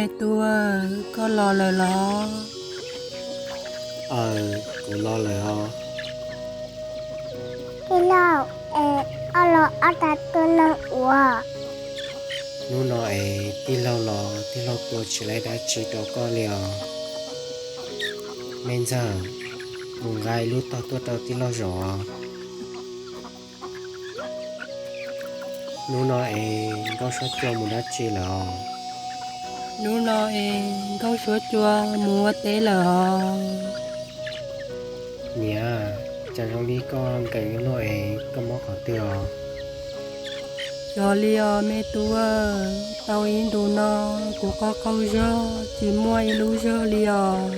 Me tub, koj los lawm los? Aw, kuv los lawm os. Tij laug, es koj los ob tag tuaj no ua? Hnub no es tij laug los tij laug tua tsis tau dab tsi rau koj li os. Me ntxawg, mus nqa ib lub tog tuaj rau tij laug zaum. Hnub no es Nkauj Suab Cua mus dab tsi lawm os? Hnub no es Nkauj Suab Cua mus ua teb lawm os. Niam, cas zoo li koj nkees ua luaj es koj mob qhov twg os? Xyov li os me tub, tau ib ntus no kuv qaug qaug zog tsis muaj ib lub zog li os.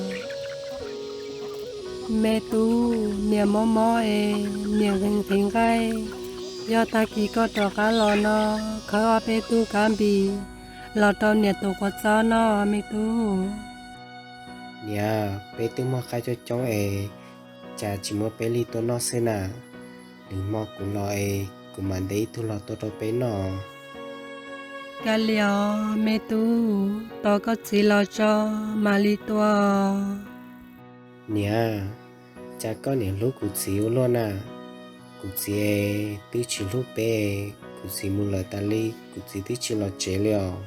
Me tub, niam mob mob es niam nqhis nqhis nqaij, yog tag kis koj rov qab los no khawb ob peb tug kab npis los rau niam tus quav txob noj me tub. Niam, peb twb muaj qaib coob coob es cas tsis muab peb li tuaj noj xwb na? Lwm hmo kuv los es kuv mam ntes ib tug los tua rau peb noj. Kav liam os me tub, tos koj txiv los tso mam li tua. Niam, cas koj niam hlub kuv txiv ua luaj na? Kuv txiv twb tsis hlub peb, kuv txiv mus lawm tas li kuv txiv twb tsis los tsev li os.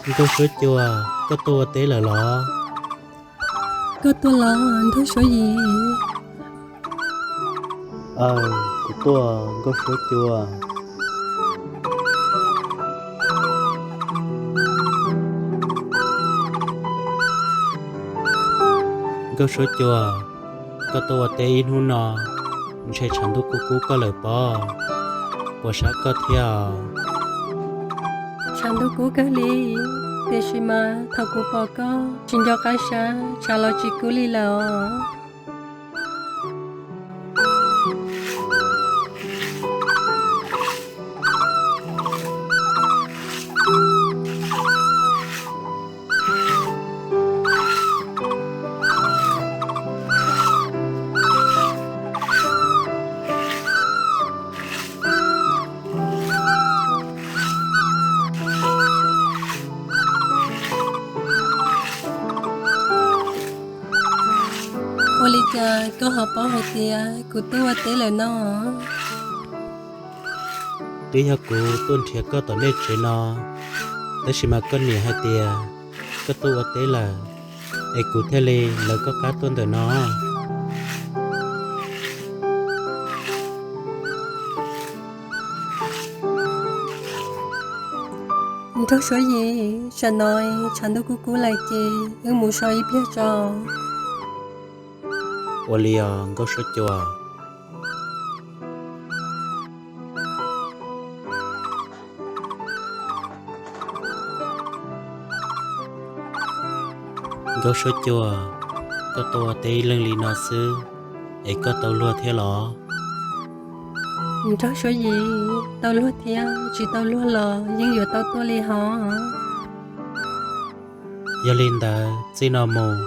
Nkauj Suab Cua, koj tuaj ua teb lawm los? Koj tuaj los Nkauj Suab Yim? Aw, kuv tuaj Nkauj Suab Cua. Nkauj Suab Cua, koj tuaj ua teb ib hnub no, ntshe tshav ntuj kub kub koj lawm pob, puas sab koj thiab os? Tshav ntuj kub kawg li, tiam sis mas thaum kuv pom koj tsis nco qab sab, tshav los tsis kub li lawm os. Ua li cas koj ho paub hais tias kuv tuaj ua teb lawm no? Twb yog kuv tuaj nrhiav koj tom nej tsev no, tab sis mas koj niam hais tias koj tuaj ua teb lawm, es kuv thiaj li lawv koj qab tuaj ntawm no. Nkauj Suab Yim, tsam no tshav ntuj kub kub lawm ces wb mus so ib pliag tso. Ua li os Nkauj Suab Cua. Nkauj Suab Cua, koj tuaj ua teb ib leeg li no xwb, es koj tau luag thiab los? Nkauj Suab Yim, tau luag thiab tsis tau luag los yeej yuav tau tuaj li hos. Yog li ntawd txij no mus,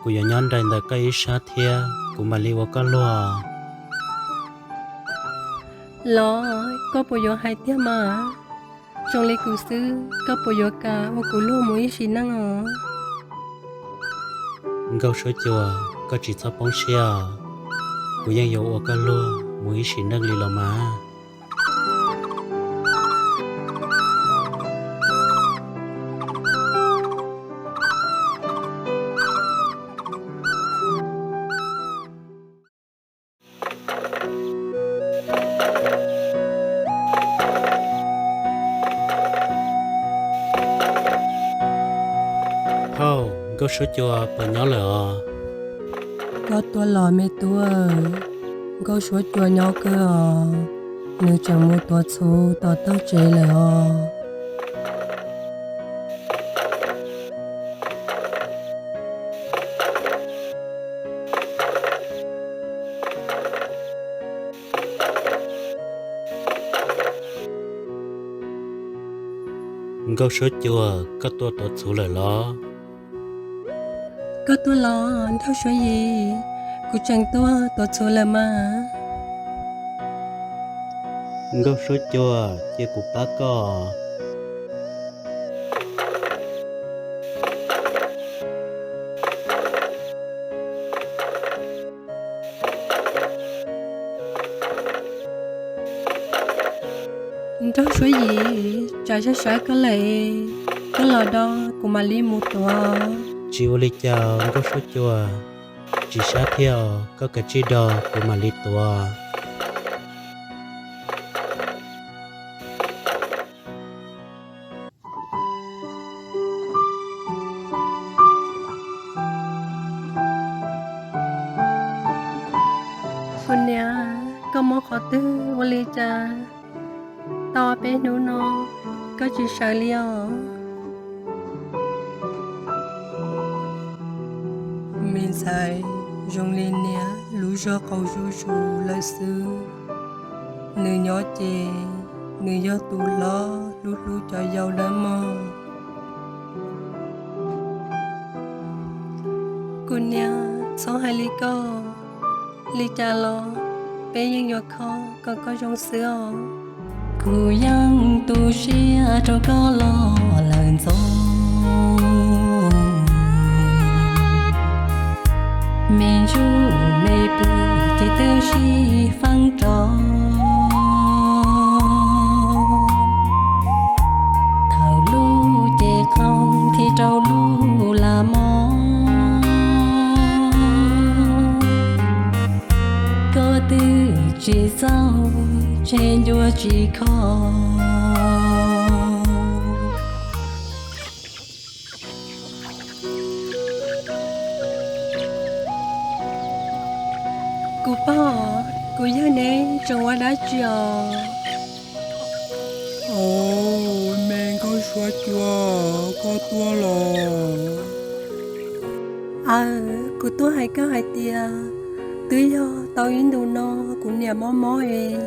kuv yuav nyob nraim ntawm koj ib sab thiab kuv mam li ua koj luag. Los, koj puas yuav hais tiag mas? Zoo li kuv xwb, koj puas yuav kam ua kuv luag mus ib sim neej os? Nkauj Suab Cua, koj tsis txhob poob siab, kuv yeej yuav ua koj luag mus ib sim neej li los mas. Phauj, Nkauj Suab Cua puas nyob lawm os? Koj tuaj los me tub, Nkauj Suab Cua nyob kawg os, nws tseem mus tuav txhuv tom tog tsev lawm os. Nkauj Suab Cua, koj tuaj tuav txhuv lawm los? Koj tuaj los Nkauj Suab Yim? Kuv tseem tuaj tuav txhuv lawm mas. Nkauj Suab Cua, cia kuv pab koj. Nkauj Suab Yim, tsam sawv sawv koj lawm, koj los do kuv mam li mus tuav. Tsis ua li cas Nkauj Suab Cua, tsis sab thiab, koj kav tsij do kuv mam li tuav. Kuv niam, koj mob qhov twg ua li cas tau peb hnub no koj tsis sawv li os? Me ntxhais, zoo li niam lub zog qaug zuj zus lawm xwb. Nws nyob ces nws yog tus hlob hlub hlub cov yau nawb mog. Kuv niam, txhob hais li koj, li cas los peb yeej yuav kho kom koj zoo xwb os. Kuv yeej tu siab rau koj los lawm ntxov. Me ntsuj me plig ces twb sib feeb rau. Thaum lub cev qhov thib rau lub lam mob, koj twb tsis txaus tseg ncua tsis kho. Kuv pog, kuv yawg neb tseem ua dab tsi os? Os, me Nkauj Suab Cua, koj tuaj los? Aw, kuv tuaj hais koj hais tias twb yog tau ib ntus no kuv niam mob mob es,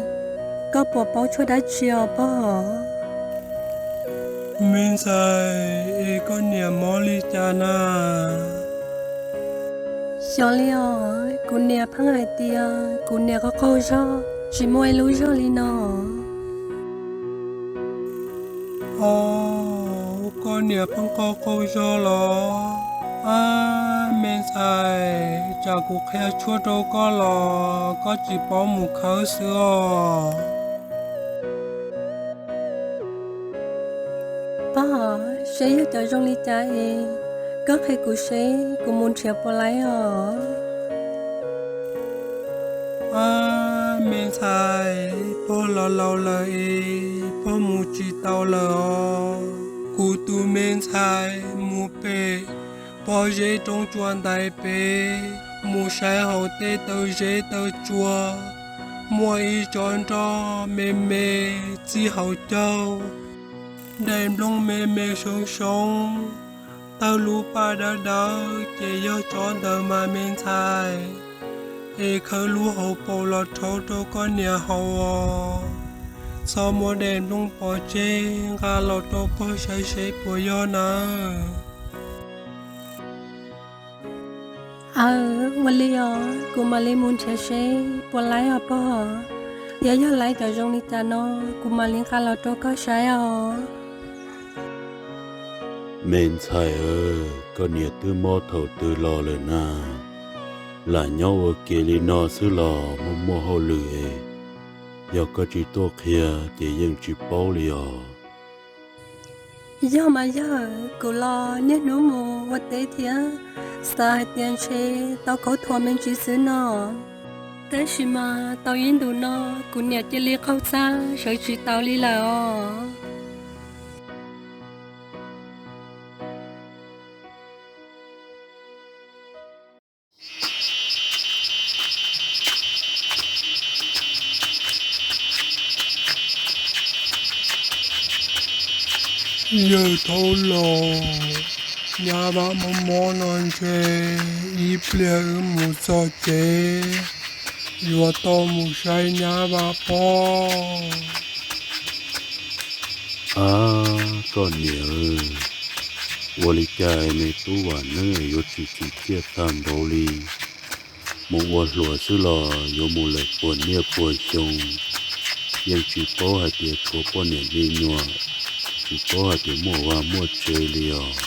koj puas paub tshuaj dab tsi os pog? Me ntxhais, es koj niam mob li cas na? Xyov li os, kuv niam pheej hais tias kuv niam qaug qaug zog, tsis muaj ib lub zog li no. Os, koj niam pheej qaug qaug zog los? Ab, me ntxhais, tsam kuv qhia tshuaj rau koj los koj tsis paub mus khawb xwb os. Pog, seb yog cov zoo li cas es koj qhia kuv seb kuv mus nrhiav puas laib os. Ab, me ntxhais, pog laus laus lawm es pog mus tsis tau lawm os. Kuv tus me ntxhais mus pem pob zeb roob tsua ntais pem, mus saib hauv tej taw zeb taw tsua, muaj ib tsob nroj me me txij hauv caug, daim nplooj me me soob soob, tawg lub paj dawb dawb ces yog tsob ntawd mas me ntxhais. Es khawb lub hauv paus los rhaub rau koj niam haus os. Txhob muab daim nplooj pov tseg, nqa los rau pog saib seb puas yog nawb. Aw, ua li os, kuv mam li mus nrhiav seb puas laib os pog. Yog, yog laib cov zoo li cas no, kuv mam li nqa los rau koj saib os. Me ntxhais, koj niam twb mob thaum twg los lawm na? Lam nyob ua ke li no xwb los muaj muaj hauj lwm es, yog koj tsis tuaj qhia ces yeej tsis paub li os. Yog mas yog, kuv los niaj hnub mus ua teb thiab, xav hais tias ntshe tau khaub thuas me ntsis xwb no. Tab sis mas tau ib ntus no kuv niam cia li qaug txaj sawv tsis tau li lawm os. Yawg thaub laus, nyab Vaj mob mob no ntshe ib pliag wb mus txog tsev yuav tau mus saib nyab Vaj pob. Ab, koj niam, Ua li cas me tub Vam Neeb yuav tsis tsim txiaj tag npaum li? Mus ua hluas xwb los yuav mus lawm puas niaj puas xyoo, yeej tsis paub hais tias tshuav poj niam me nyuam, tsis paub hais tias muaj vaj muaj tsev li os.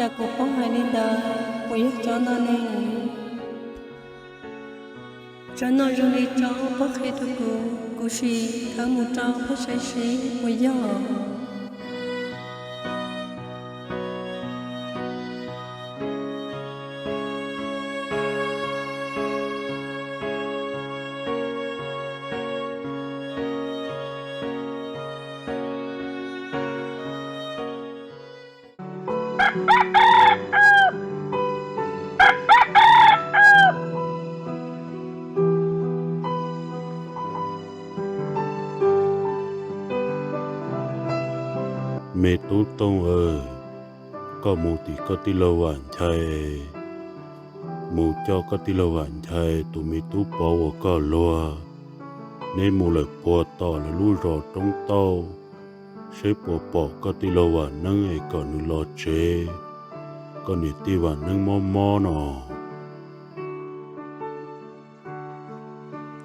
Cas kuv paub hais li ntawd puas yog tsob no ne? Tsob no zoo li tsob poj qhia rau kuv, kuv sim thawb mus rau peb saib seb puas yog. Me tub Tooj aw, koj mus tim koj tij laug Vam Nchai, mus coj koj tij laug Vam Nchai tus me tub Pov uas koj luag, neb mus lawm puag tom lawv lub zos Roob Tauj, seb puas pom koj tij laug Vam Neeb es kom nws los tsev. Koj niam tij Vam Neeb mob mob no.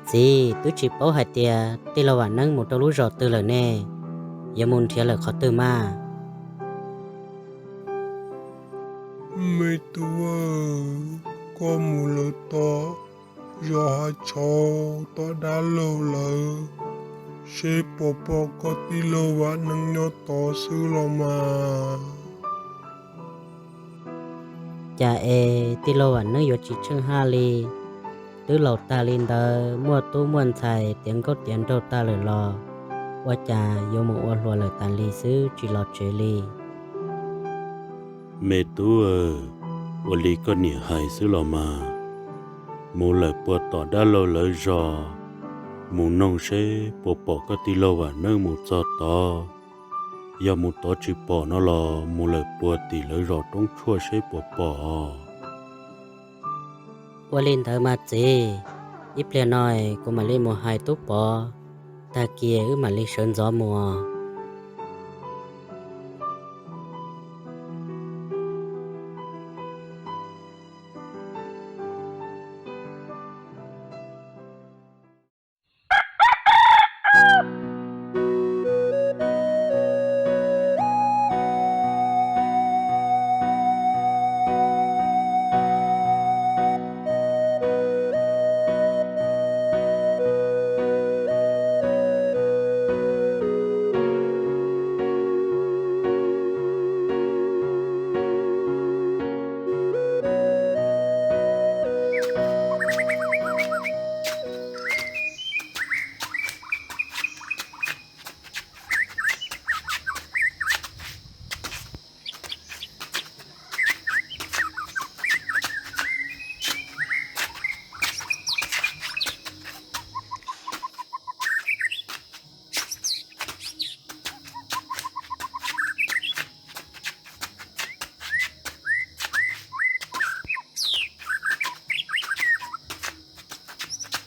Txiv, twb tsis paub hais tias tij laug Vam Neeb mus rau lub zos twg lawm ne, yuav mus nrhiav lawm qhov twg mas? Me tub, koj mus lawm tom zos Hav Tshauv tom dab laug lawv, seb puas pom koj tij laug Vam Neeb nyob tod xwb los mas. Cas es tij laug Vam Neeb yuav tsis tsheej haj li? Twb laus tag li ntawd, muaj tub muaj ntxhais tiav nkauj tiav nraug tag lawm los ua cas yuav mus ua hluas lawm tas li xwb tsis los tsev li? Me tub, ua li koj niam hais xwb los mas. Mus lawm puag tom dab laug lawv zos, mus noog seb puas pom koj tij laug Vam Neeb mus txog tod. Yog mus tod tsis pom no los mus lawm puag tim lawv zos Roob Tshuaj seb puas pom. Ua li ntawd mas txiv, ib pliag no kuv mam li mus hais tub Pov, tag kis wb mam li sawv ntxov mus.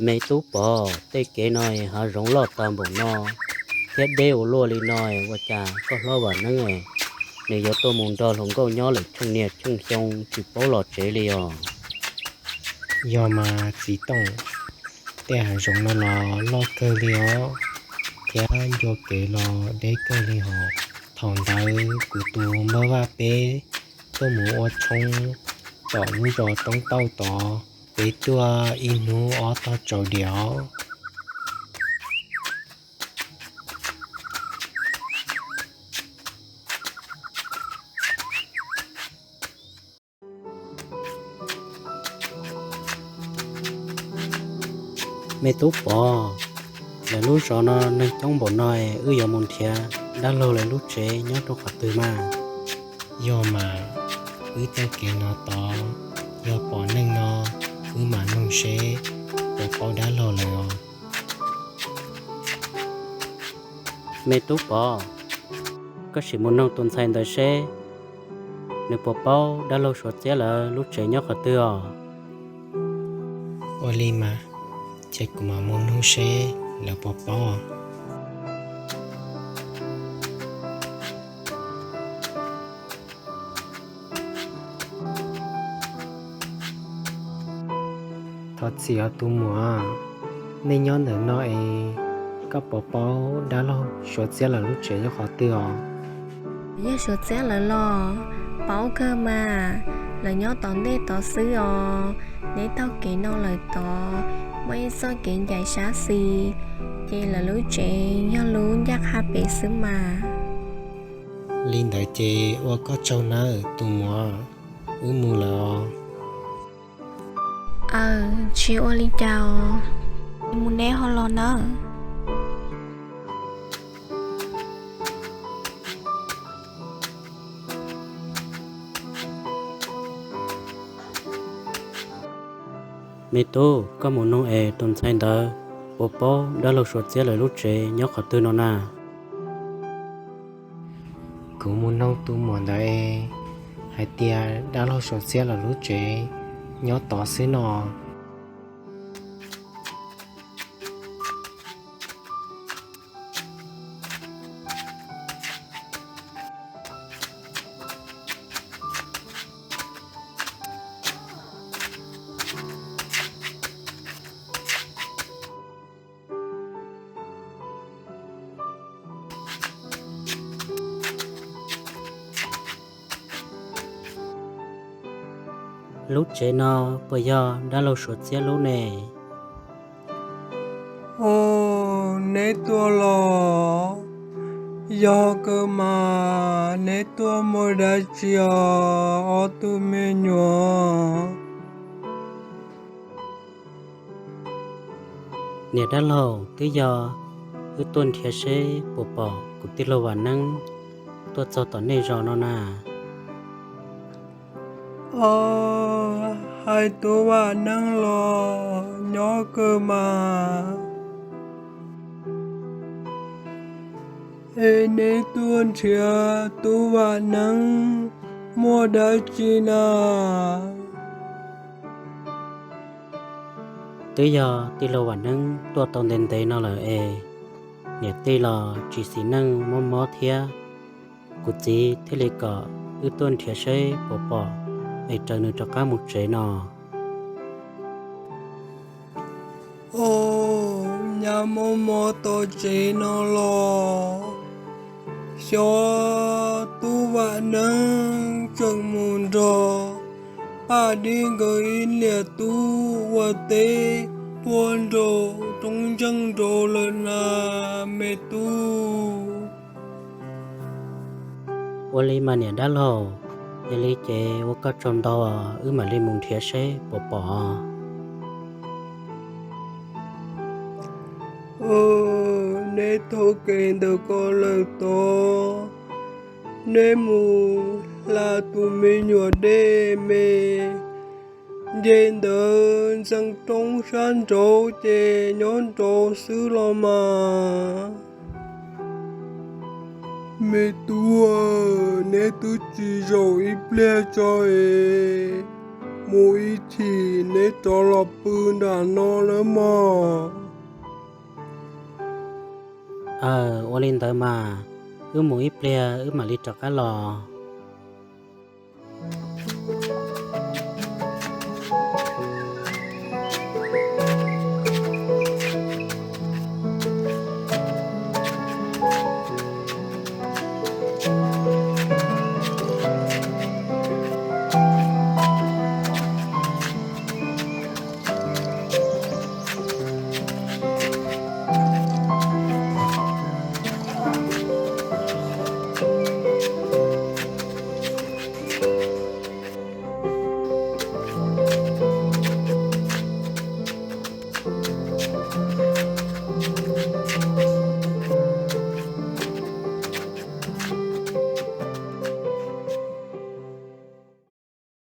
Me tub Pov, tej kev no hav zoov loj tag npaum no thiab deb ua luaj li no, ua cas koj hlob Vam Neeb nws yuav tuaj mus nrog hluas nkauj nyob lawm tsheej niaj tsheej xyoo tsis paub los tsev li os? Yog mas txiv Tooj, tej hav zoov no los loj kawg li os, thiab ncua kev los deb kawg li hos. Thaum ntawd kuv tus npawg Vaj peb tuaj mus ua tshoob tom lub zos Roob Tauj tod, peb tuaj ib hnub ob tog tsaus diam os. Me tub Pov, lawv lub zos no neeg coob npaum no, wb yuav mus nrhiav dab laug lawv lub tsev nyob rau qhov twg mas? Yog mas, wb taug kev no tod, yog pom neeg no, wb mam noog seb puas paub dab laug lawv os. Me tub Pov, koj sim mus noog tus ntxhais ntawd seb nws puas paub dab laug Suav Txiab lawv lub tsev nyob qhov twg os. Ua li mas, ces kuv mam mus noog seb lawv puas paub. Thov txim os tus muam, nej nyob ntawm no es koj puas paub dab laug Suav Txiab lawv lub tsev nyob qhov twg os? Yog Suav Txiab lawv los paub kawg mas, lawv nyob tom ntej tod xwb os. Neb taug kev no lawm tod, muaj ib txoj kev ncaim sab xis, ces lawv lub tsev yog lub ncaj qha pem xwb mas. Li ntawd ces ua koj tsaug nawb tus muam, wb mus lawm os. Aws, tsis ua li cas os, mus neb ho los nawb. Me tub, koj mus noog es tus ntxhais ntawd puas paub dab laug Suav Txiab lawv lub tsev nyob qhov twg no na. Kuv mus noog tus muam ntawd es hais tias dab laug Suav Txiab lawv lub tsev nyob tod xwb no. Lub tsev no puas yog dab laug Suav Txiab lub ne? Os, neb tuaj los? Yog kawg mas, neb tuaj muaj dab tsi os ob tug me nyuam? Niam dab laug, twb yog wb tuaj nrhiav seb puas pom kuv tij laug Vam Neeb tuaj txog tom nej zos no na. Os, hais tub Vam Neeb los nyob kawg mas. Es neb tuaj nrhiav tub Vam Neeb muaj dab tsi na? Twb yog tij laug Vam Neeb tuaj tau ntev ntev no lawm es niam tij los tsis xis neej mob mob thiab, kuv txiv thiaj li kom wb tuaj nrhiav seb puas pom es raws nws rov qab mus tsev no. Os, nyab mob mob tom tsev no los? Xyov tub Vam Neeb tseem mus nrog Paj Dib nkawd ib niam tub ua teb puag nraum roob ntseej nraud lawm na me tub. Ua li mas niam dab laug, yog li ces ua koj tsaug ntau, wb mam li mus nrhiav seb puas pom. Neb taug kev ntawm ko lawm tod, neb mus hla tus me nyuam dej me, nce ntawd ntxeev roob sab nraud ces nyob nraud xwb los mas. Me tub, neb twb tsis zaum ib pliag tso es mus ib chim neb rov los pw nram no nawb mog. Aw, ua li ntawd mas, wb mus ib pliag wb mam li rov qab los.